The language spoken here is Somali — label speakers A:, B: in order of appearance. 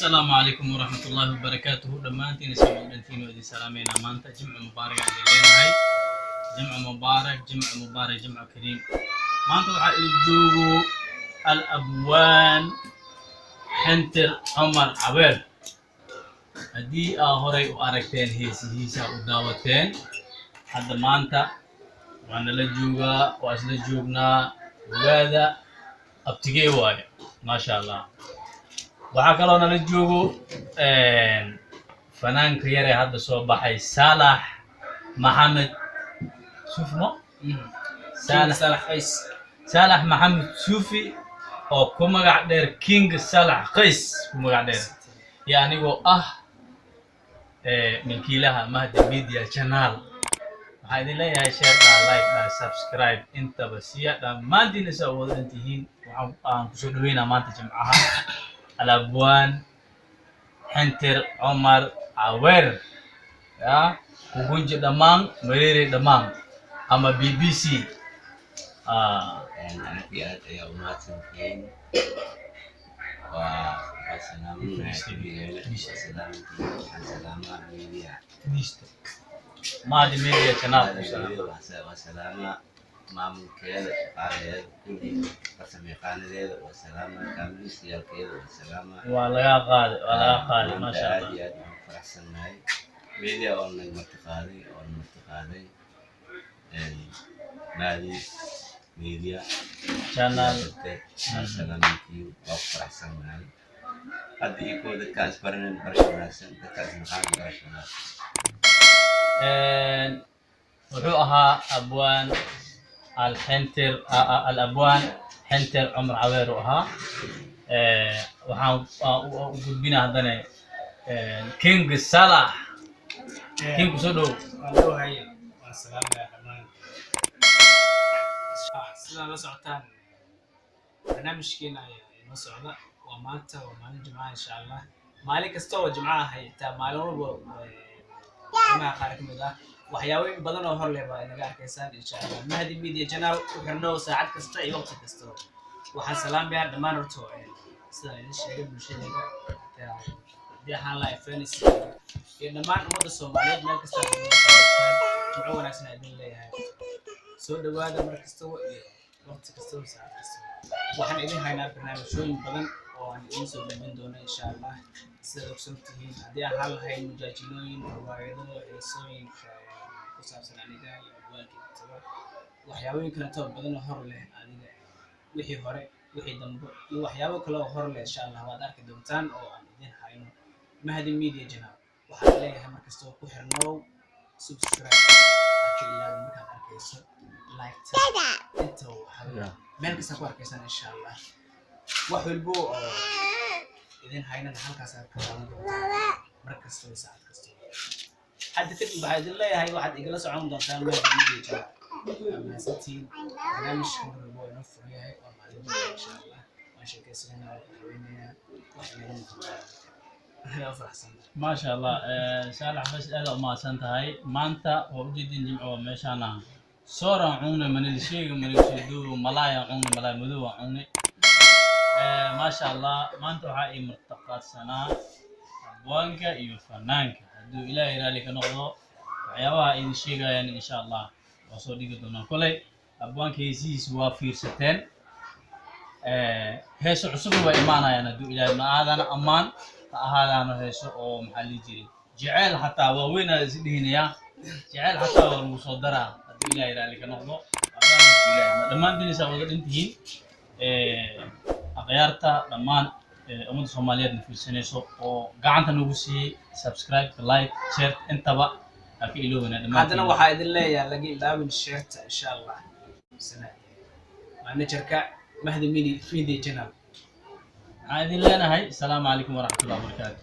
A: Asalaamu calaykum waraxmatullaahi wabarakaatuhu. Dhammaantiin isoo dhantiin waa idin salaameynaa. Maanta Jimco mubaarak aan idin leenahay, Jimco mubaarak, Jimco mubaarak, Jimco kariim. Maanta waxaa ila joogo Al Abwaan Xintir Cumar Cabeer. Haddii aa horay u aragteen heesihiisa, u daawateen, hadda maanta waa nala joogaa, waa isla joognaa. Ogaada, abtigee waaye, maasha Allah. Waxaa kaloo nala joogo fanaanka yare hadda soo baxay, Saalax Maxamed Sufno. Saalax.
B: Saalax Qays.
A: Saalax Maxamed Suufi oo ku magac dheer King Saalax Qays ku magac dheer, iyo anigoo ah milkiilaha Mahdi Media Channel. Waxaan idin leeyahay share dha, like dha, subscribe intaba siya. Dhammaantiin isa wadadan tihiin. Waxaan aan kusoo dhaweynaa maanta Jimcaha Alabwaan Xintir Cumar Cawer ya Kugunji dhammaan Mareere dhammaan ama BBC.
C: Aad iyo aad ayaa u mahadsantihiin. Waa salaamannahay kulligeena, waa salaamantihiin. Waxaan salaamaa media
A: Mahdi Media Channel.
C: Waa salaamaa maamulkeeda, shaqaalaheeda kulli, farsamayaqaanadeeda waa salaamaa, kaamilistayaalkeeda waa salaamaa.
A: Waa laga qaaday, waa laga qaaday.
C: Maanta
A: maasha
C: aad
A: Allah.
C: iyo aad waxaan ku faraxsannahay media oo naga martiqaaday, oo na martiqaaday Mahdi Media
A: Channel.
C: Waa salaamantihiin, waa ku faraxsannahay. Hadda iyo kuwa dadkaan isbaranin, barasho wanaagsan. Dadkaan isnaqaan, barasho wanaagsan.
A: Wuxuu ahaa Abwaan Alxintir, Al Abwaan Xintir Cumar Caweer uu ahaa. Waxaan u gudbinaa haddana King Salax. King, kusoo dhow.
B: Waan dhowahay, waan salaamayaa dhammaan. Sidaa la socotaan, barnaamijkeena ayaa inoo socda. Waa maanta, waa maalin Jimcaha, insha Allah. Maalin kasta oo Jimca ah, xitaa maalin walba, jimcaha qaar ka mid ah, waxyaabooyin badan oo hor leh baa inaga arkaysaan, insha Allah. Mahdi Media Channel ku xirno saacad kasta iyo waqti kasta. Waxaan salaamayaa dhammaan horto, sidaan idin sheegay, bulshadeeda, haddii ahaan lahay fans iyo dhammaan ummadda Soomaaliyeed meel kasta aad joogtaan. Jimco wanaagsan aan idin leeyahay. Soo dhawaada mar kastaba iyo waqti kastaba, saacad kastaba. Waxaan idin haynaa barnaamijyooyin badan oo aan idin soo gudbin doono, insha Allah. Sidaad ogsoon tihiin, haddii ahaan lahayn mujaajilooyin, riwaayado, heesooyinka ku saabsan aniga iyo abwaanka intaba, waxyaabooyin kaleeto badan oo hor leh adiga, wixii hore, wixii dambe iyo waxyaabo kale oo hor leh, insha Allah waad arki doontaan oo aan idin hayno Mahdi Media Channel. Waxaan leeyahay mar kastoo ku xirnow, subscribe arka ilaada markaad arkayso, like inta waxaa meel kasta ku arkaysaan, insha Allah. Wax walbo oo idin haynana halkaas aad ka daawan doontaan mar kasta iyo saacad kasta. Hadda kadib waxaa idin leeyahay waxaad igala socon doontaan Mahdi Media Channel. Waa mahadsantihiin. Barnaamijka mar walba waa inoo furan yahay, waa maalin, insha Allah. Waan sheekaysanayna, waan haweynayaa, wax inaga maqan, waa faraxsan.
A: Maasha Allah. Saalax bas, aad u mahadsan tahay. Maanta waa ujeedin, Jimco waa meeshaan ah. Sooraan cunay, manil sheega, manil sheedo, malaaya cunay, malaay madow aan cunay. Maasha Allah. Maanta waxaa ii martaqaadsanaa abwaanka iyo fanaanka. Hadduu Ilaahay raali ka noqdo, waxyaabaha idin sheegayaan, insha Allah, waa soo dhigi doonaa. Kolay abwaanka heesihiisa waa fiirsateen. Heeso cusubna waa imaanayaan hadduu Ilaahay ma ahaadaana ammaan ha ahaadaano, heeso oo maxaa lihi jiray, jeceyl xataa waa weynaa is dhihinayaa, jeceyl xataa waa lagu soo daraa hadduu Ilaahay raali ka noqdo. Dhammaantiin isaa wada dhantihiin, akhyaarta dhammaan ummadda Soomaaliyeed na fiirsanayso oo gacanta nagu siiyey subscribe, like, share intaba ha ka iloobina
B: Haddana
A: dhammaantiin.
B: Waxaa idin leeyahay laga ilaawin share-ta, insha Allah. Managerka Mahdi Media Channel.
A: Waxaan idin leenahay asalaamu calaykum waraxmatullahi wabarakaatu.